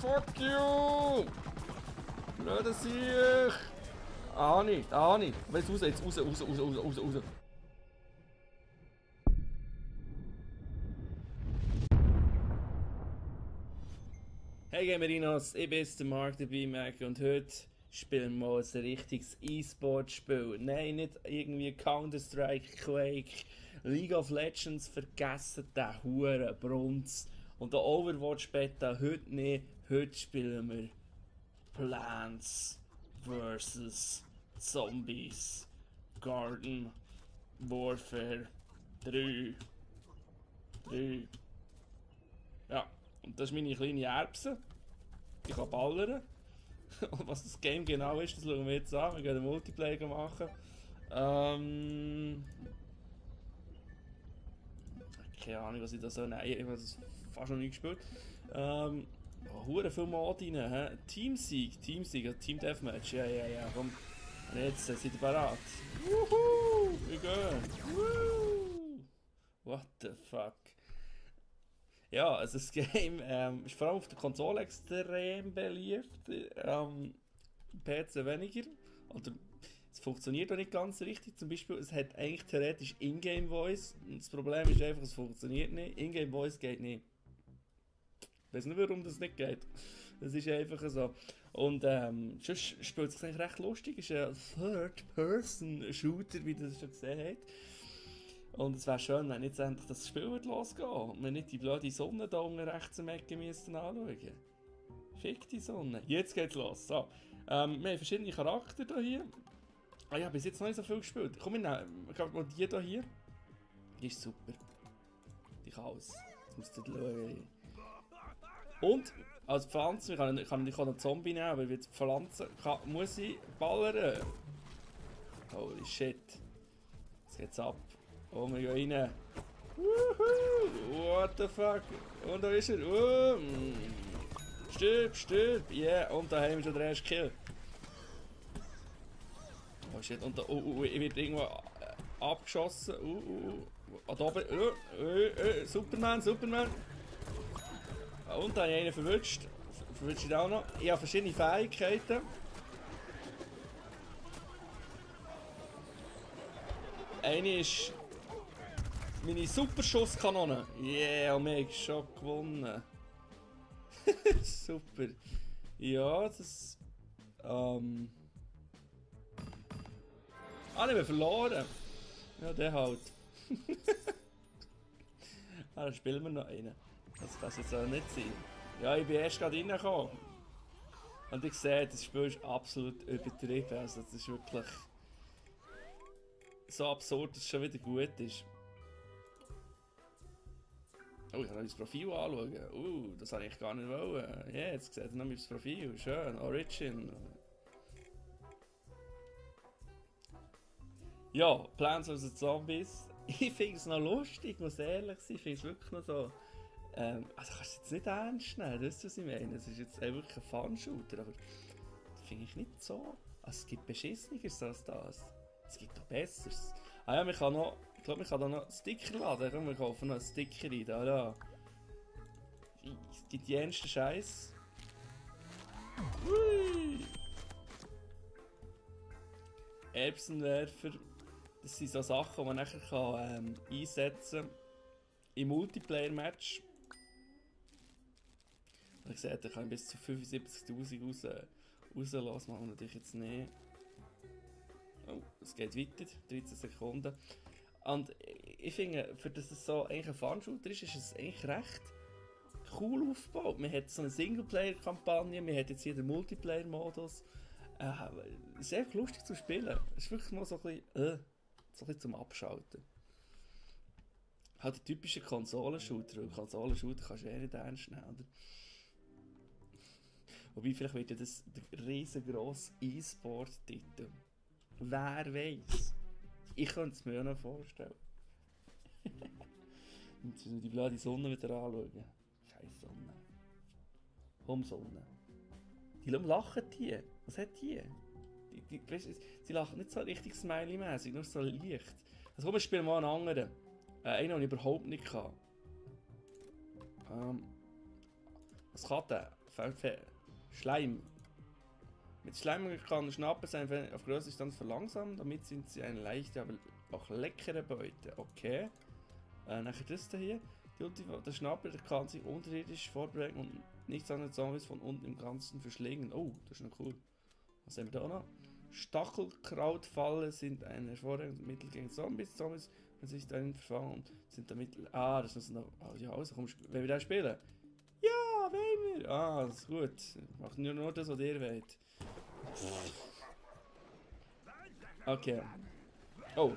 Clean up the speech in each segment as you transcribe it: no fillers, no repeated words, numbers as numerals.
Fuck you! Blöder Sieg! Ani! Jetzt raus. Hey Gamerinos, ich bin der Mark, der B-Mac und heute spielen wir mal ein richtiges E-Sport-Spiel. Nein, nicht irgendwie Counter-Strike, Quake, League of Legends, vergessen den Huren Brunz. Und der Overwatch Beta heute nicht, heute spielen wir Plants vs. Zombies Garden Warfare 3. Ja, und das ist meine kleine Erbse. Ich kann ballern. Und was das Game genau ist, das schauen wir jetzt an. Wir gehen einen Multiplayer machen. Keine Ahnung, was ich da so... Nein, ich habe das fast noch nie gespielt. Hure viel Modi rein. Teamsieg, also Team Deathmatch. Ja, komm. Und jetzt seid ihr bereit. Wuhu! Wir gehen. Woo! What the fuck? Ja, also das Game ist vor allem auf der Konsole extrem beliebt. PC weniger. Oder es funktioniert auch nicht ganz richtig. Zum Beispiel, es hat eigentlich theoretisch Ingame Voice. Und das Problem ist einfach, es funktioniert nicht. Ingame Voice geht nicht. Ich weiß nicht, warum das nicht geht. Das ist einfach so. Und sonst spielt es sich eigentlich recht lustig. Es ist ein Third-Person-Shooter, wie ihr das schon gesehen habt. Und es wäre schön, wenn jetzt endlich das Spiel losgeht und wir nicht die blöde Sonne da unten rechts am Ecke müssen anschauen. Fick die Sonne. Jetzt geht's los. So. Wir haben verschiedene Charaktere hier. Ah ja, bis jetzt noch nicht so viel gespielt. Komm, wir nehmen mal die hier. Die ist super. Die kann alles. Jetzt musst du schauen. Und als Pflanze, ich kann einen Zombie nehmen, aber als Pflanze muss ich ballern. Holy shit. Jetzt geht's ab. Oh, wir gehen rein. Woohoo! What the fuck? Und da ist er. Stirb! Yeah, und da haben wir schon den ersten Kill. Oh shit, und da, ich werde irgendwo abgeschossen. Da oben. Superman! Und da habe ich einen verwünscht. Verwünscht ihn auch noch. Ich habe verschiedene Fähigkeiten. Eine ist meine Superschusskanone. Yeah, und wir haben schon gewonnen. Super. Ja, das... Ah, ich habe verloren. Ja, der halt. Dann spielen wir noch einen. Das kann jetzt auch nicht sein. Ja, ich bin erst gerade reingekommen. Und ich sehe, das Spiel ist absolut übertrieben. Also, das ist wirklich so absurd, dass es schon wieder gut ist. Oh, ich kann noch mein Profil anschauen. Das habe ich gar nicht wollen. Ja, jetzt seht ihr noch mein Profil. Schön, Origin. Ja, Plants vs. Zombies. Ich finde es noch lustig, muss ehrlich sein. Ich finde es wirklich noch so... also kannst du jetzt nicht ernst nehmen, das ist, was ich meine. Es ist jetzt wirklich ein Fun-Shooter, aber das finde ich nicht so. Also, es gibt Beschisseneres als das. Es gibt noch Besseres. Ah ja, ich glaube, man kann da noch Sticker laden. Komm, wir kaufen noch einen Sticker rein. Da. Es gibt die ernsten Scheiß. Hui! Erbsenwerfer. Das sind so Sachen, die man nachher kann, einsetzen kann. Im Multiplayer-Match. Wie gesagt, da kann ich bis zu 75.000 rauslassen. Machen wir natürlich jetzt nicht. Oh, es geht weiter, 13 Sekunden. Und ich finde, für das es so eigentlich ein Fun-Shooter ist es eigentlich recht cool aufgebaut. Man hat so eine Singleplayer-Kampagne, man hat jetzt hier den Multiplayer-Modus. Es ist einfach lustig zu spielen. Es ist wirklich mal so ein bisschen zum Abschalten. Halt der typische Konsolenshooter, weil Konsolenshooter kannst du ja nicht ernst nehmen, oder? Wobei, vielleicht wird ja das der riesengrosse E-Sport-Titel. Wer weiß? Ich könnte es mir ja noch vorstellen. Und jetzt müssen wir die blöde Sonne wieder anschauen. Scheiß Sonne. Sonne. Die lachen die. Was hat die? Weißt, sie lachen nicht so richtig smiley-mäßig, nur so leicht. Also komm, wir spielen mal einen anderen. Einen, den ich überhaupt nicht kann. Was kann der? Schleim. Mit Schleim kann Schnappen sein auf größere Distanz verlangsamen, damit sind sie eine leichte, aber auch leckere Beute. Okay. Nachher das hier. Der Schnapper kann sich unterirdisch vorbringen und nichts anderes Zombies von unten im Ganzen verschlingen. Oh, das ist noch cool. Was haben wir da noch? Stachelkrautfalle sind ein hervorragendes Mittel gegen Zombies. Zombies, wenn sie sich darin verfangen und sind damit. Ah, das muss noch. Oh, ja, also komm, wenn wir da spielen. Ja, wollen wir. Ah, das ist gut. Macht nur das, was ihr wollt. Okay. Oh.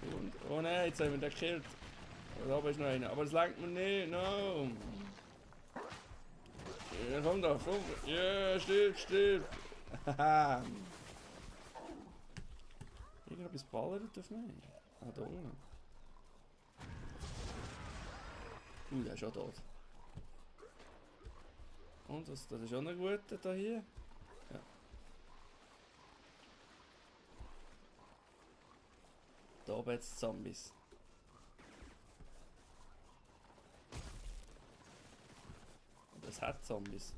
Und, oh nein, jetzt haben wir den gekillt. Da oben ist noch einer. Aber das lenkt mir nicht. No. Ja, komm da, komm. Ja, stirb. Haha. Irgendetwas ballert auf mich. Ah, da unten. Der ist schon tot. Und das ist auch noch gut da hier. Ja. Da oben jetzt Zombies. Und es hat Zombies.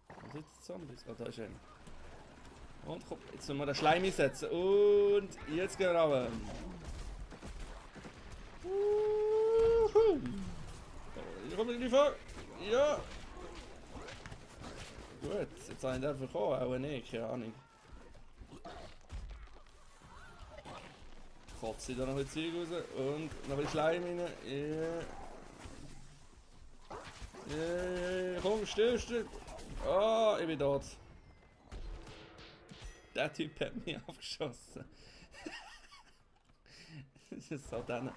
Was ist Zombies? Oh, da ist einer. Und komm, jetzt müssen wir den Schleim einsetzen. Und jetzt gehen wir runter. Hier kommt er vor. Ja. Gut, jetzt habe ich den bekommen, auch nicht, keine Ahnung. Kotze ich da noch ein Zeug raus und noch ein Schleim rein. Ja. Komm, stirb. Ah, ich bin tot. Der Typ hat mich abgeschossen. Das ist so dann.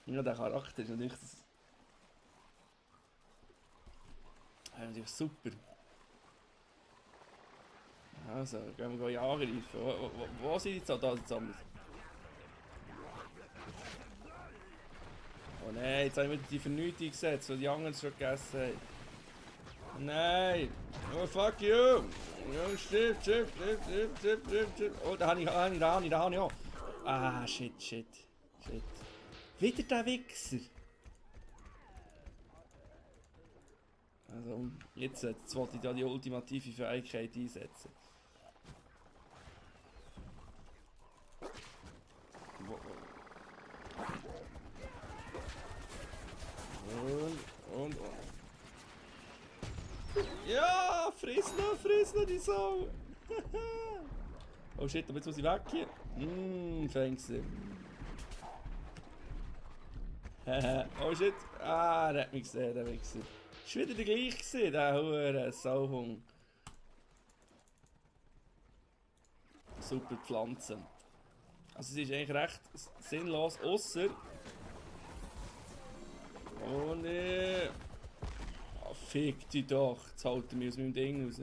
Ja, der Charakter ist natürlich. Natürlich super. Also, gehen wir angreifen. Wo sind die Zombies? Oh nein, jetzt haben wir die Vernünftung gesetzt, die die anderen schon gegessen haben. Nein! Oh fuck you! Ja, stirb! Oh, da habe ich auch. Ah, shit. Wieder der Wichser! Also, jetzt wollte ich da die ultimative Fähigkeit einsetzen. Und. Ja, friss noch die Sau! Oh shit, aber jetzt muss ich weg hier. Fängst du. Oh shit. Ah, der hat mich gesehen, der Wichser. Ist wieder der gleiche gewesen, der hure Sauhung. Super Pflanzen. Also es ist eigentlich recht sinnlos, ausser. Oh ne. Oh, fick dich doch. Jetzt haut er mich aus meinem Ding raus.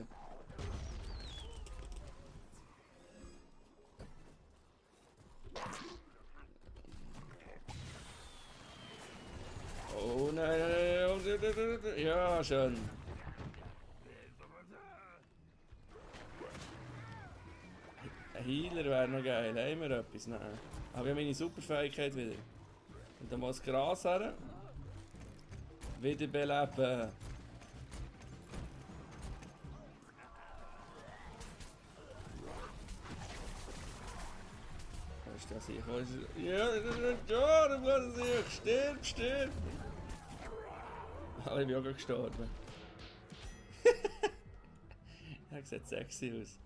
Oh nein. Ja, schön. Ein Healer wäre noch geil. Haben wir etwas? Nein. Aber ich habe meine Superfähigkeit wieder. Und dann muss das Gras her. Wiederbeleben. Wo ist das hier? Ja, du musst es. Stirb. Aber ich bin auch gestorben. Er sieht sexy aus.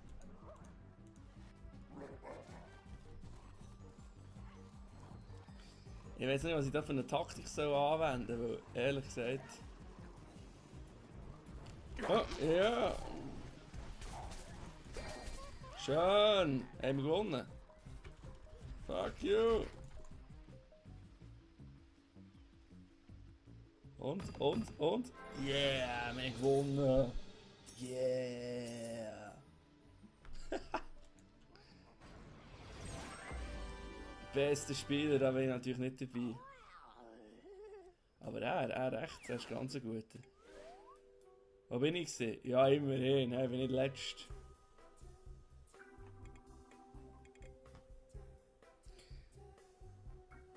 Ich weiß nicht, was ich da für eine Taktik soll anwenden soll, weil ehrlich gesagt. Oh, ja! Schön! Haben wir gewonnen? Fuck you! Und? Yeah! Wir haben gewonnen! Yeah! Bester Spieler, da bin ich natürlich nicht dabei. Aber er recht, er ist ganz ein guter. Wo bin ich gewesen? Ja, immerhin, ich bin nicht letzt.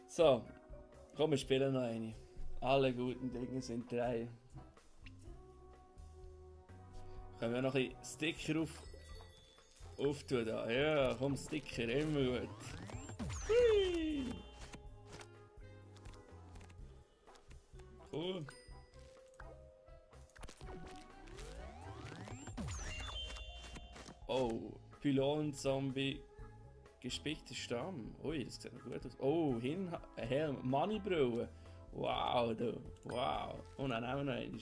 So, Komm, wir spielen noch eine. Alle guten Dinge sind drei. Können wir noch ein Sticker auftun da? Ja, komm, Sticker, immer gut. Hui. Cool. Oh, Pylon-Zombie, gespickter Stamm. Ui, das sieht noch gut aus. Oh, Helm, Moneybrille. Wow, du. Wow. Und dann nehmen wir noch einen.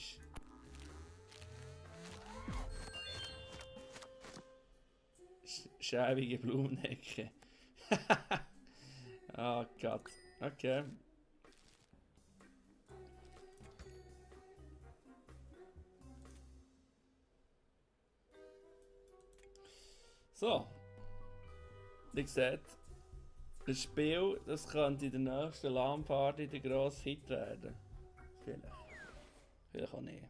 Schäbige Blumenecke. Oh Gott. Okay. So. Wie gesagt, ein Spiel, das könnte in der nächsten LAN-Party der grosse Hit werden. Vielleicht. Vielleicht auch nicht.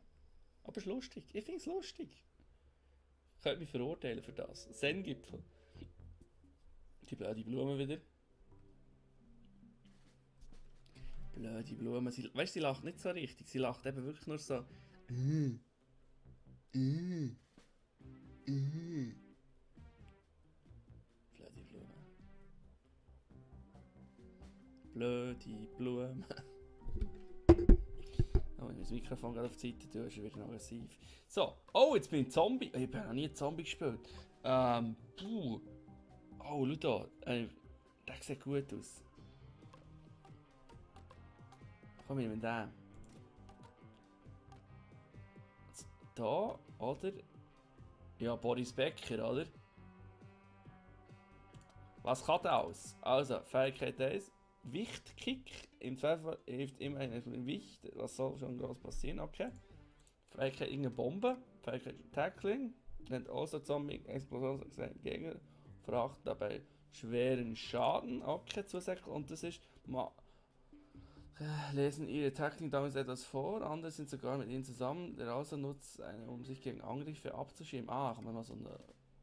Aber es ist lustig. Ich finde es lustig. Ich könnte mich verurteilen für das. Zen-Gipfel. Die blöde Blume wieder. Blöde Blume. Weißt du, sie lacht nicht so richtig. Sie lacht eben wirklich nur so. Blöde Blume. Blöde Blume. Oh, ich muss das Mikrofon gerade auf die Seite tun, ist wieder aggressiv. So, oh, jetzt bin ich Zombie. Ich habe noch nie Zombie gespielt. Puh. Oh, schau da. Der sieht gut aus. Komm ich mit dem. Da, oder? Ja, Boris Becker, oder? Was kann der aus? Also, Fähigkeit 1. Wichtkick. Im Zweifel hilft immer ein Wicht. Was soll schon groß passieren? Okay. Fähigkeit irgendeine Bombe. Fähigkeit Tackling. Nennt also Zombie Explosion Gegner. Verachten dabei schweren Schaden. Okay, zusätzlich. Und das ist. Lesen ihre Tackling damals etwas vor. Andere sind sogar mit ihnen zusammen. Der Außer nutzt eine, um sich gegen Angriffe abzuschirmen. Ah, kann man mal so eine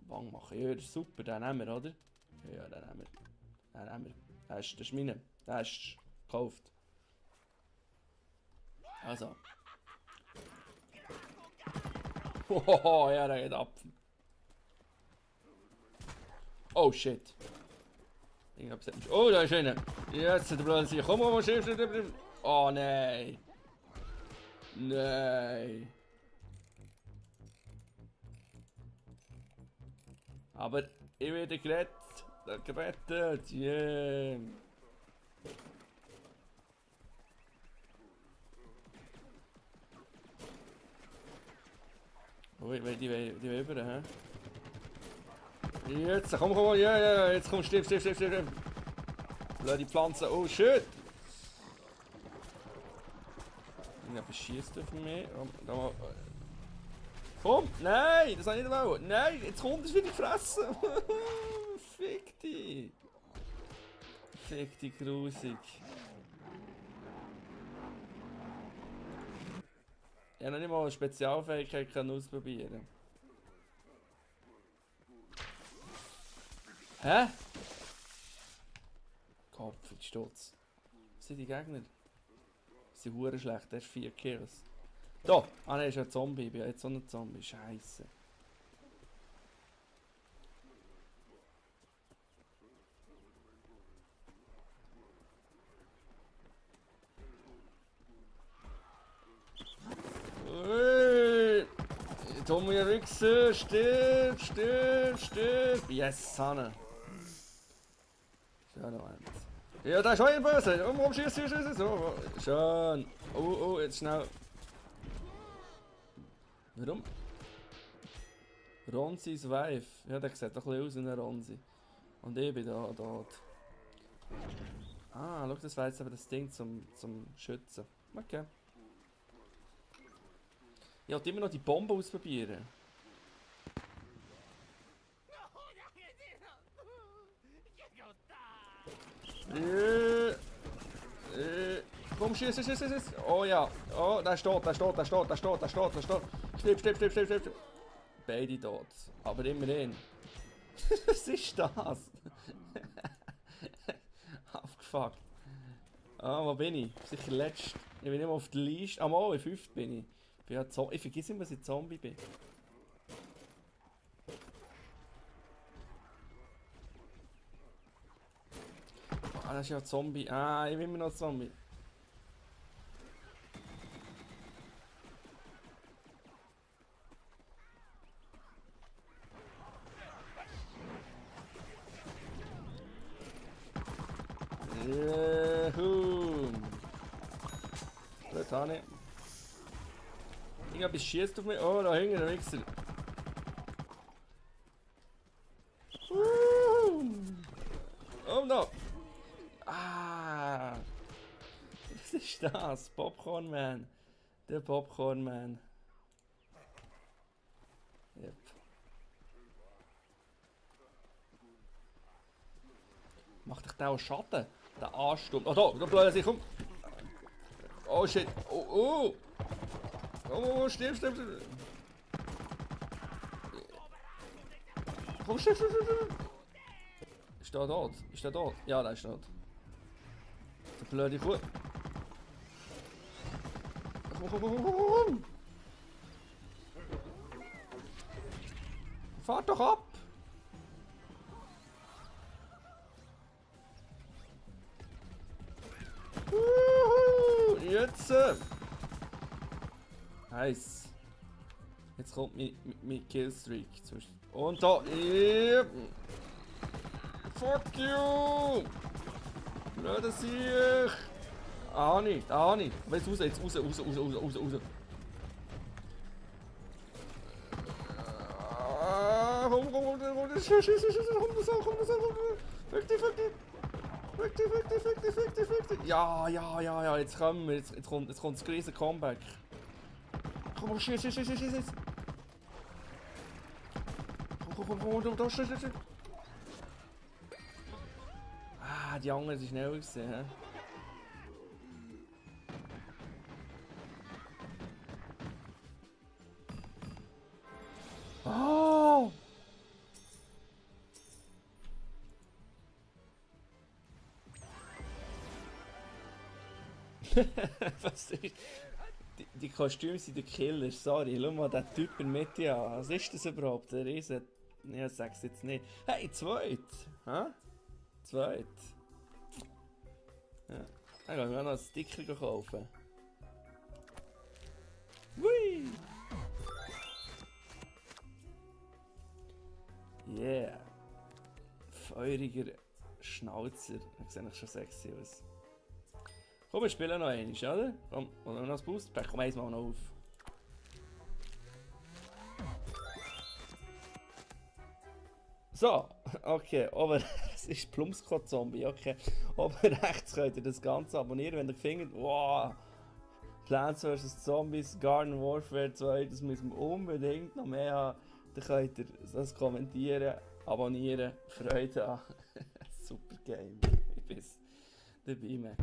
Wang machen. Ja, das ist super. Den nehmen wir, oder? Ja, den nehmen wir. Den nehmen wir. Das ist meine. Das ist gekauft. Also. Hohoho, ja, der geht ab. Oh shit. Oh, da ist einer. Jetzt hat er plötzlich. Komm, schiff. Oh nein. Nein. Aber ich werde gerettet. Yeah. Oh, die will über, hä? Jetzt, komm, ja, jetzt komm, stirb. Blöde Pflanze, oh shit! Irgendjemand schießt auf mich. Komm, nein, das habe ich nicht wollen. Nein, jetzt kommt es wieder fressen. Fick dich. Fick dich grusig. Ich habe noch nicht mal eine Spezialfähigkeit ausprobieren. Hä? Kopf in Stutz. Was sind die Gegner? Sie sind hure schlecht, der ist 4 Kills. Da! Ah ne, ist ein Zombie, ich bin jetzt so ein Zombie, scheiße. Tommy Wichser, stirb! Yes, Hanne. Schön, Moment. Ja, da ist schon ein Böse. Warum schießt du so? Schön. Oh, jetzt schnell. Warum? Ronzis Wife. Ja, der sieht doch ein bisschen aus wie ein Ronzi. Und ich bin da, dort. Ah, schau, das war jetzt aber das Ding zum Schützen. Okay. Ich wollte immer noch die Bombe ausprobieren. Komm, schieß. Oh ja. Oh, der steht. Stirb. Beide tot. Aber immerhin. Was ist das? Abgefuckt. Ah, wo bin ich? Sicher letzt. Ich bin nicht mehr auf der Liste. Ah, mal, in 5 bin ich. Ich vergesse immer, dass ich Zombie bin. Ah, das ist ja ein Zombie. Ah, ich bin immer noch Zombie. Juhu. Dort habe ich. Irgendetwas schießt auf mich. Oh, da hinten der Wichser. Oh no! Ah! Was ist das? Popcorn Man. Der Popcorn Man. Yep. Macht dich der auch Schaden? Der Ansturm. Oh, da blöd sich um. Oh shit. Oh. Oh, stirb. Komm, stirb. Ist der tot? Ja, der ist tot. Der blöde Kuh. Komm. Fahrt doch ab! Jetzt! Nice. Jetzt kommt mein Killstreak. Und da. Yep. Fuck you! Blöde Sieg! Ah, nicht. Jetzt raus. Komm. Fick dich. Ja, jetzt kommen wir. Jetzt kommt das riesen Comeback. Komm, schieß. Komm, da, schieß. Ah, die anderen sind schneller gewesen, hä? Oh! Was ist? Die Kostüme sind der Killer, sorry. Schau mal, der Typ in der Mitte an. Was ist das überhaupt? Der Riesen. Ja, sag's jetzt nicht. Hey, zweit! Hä? Zweit. Ja. Dann gehen wir noch einen Sticker kaufen. Whee! Yeah! Feuriger Schnauzer. Das sieht eigentlich schon sexy aus. Komm, wir spielen noch einmal, oder? Komm, oder noch das Boost-Pack. Komm, eins mal noch auf. So, okay, aber es ist Plumpskot-Zombie, okay. Oben rechts könnt ihr das Ganze abonnieren, wenn ihr findet, wow, Plants vs. Zombies, Garden Warfare 2, das müssen wir unbedingt noch mehr haben. Dann könnt ihr das kommentieren, abonnieren, Freude an. Super Game. Ich bin's, der B-Mac.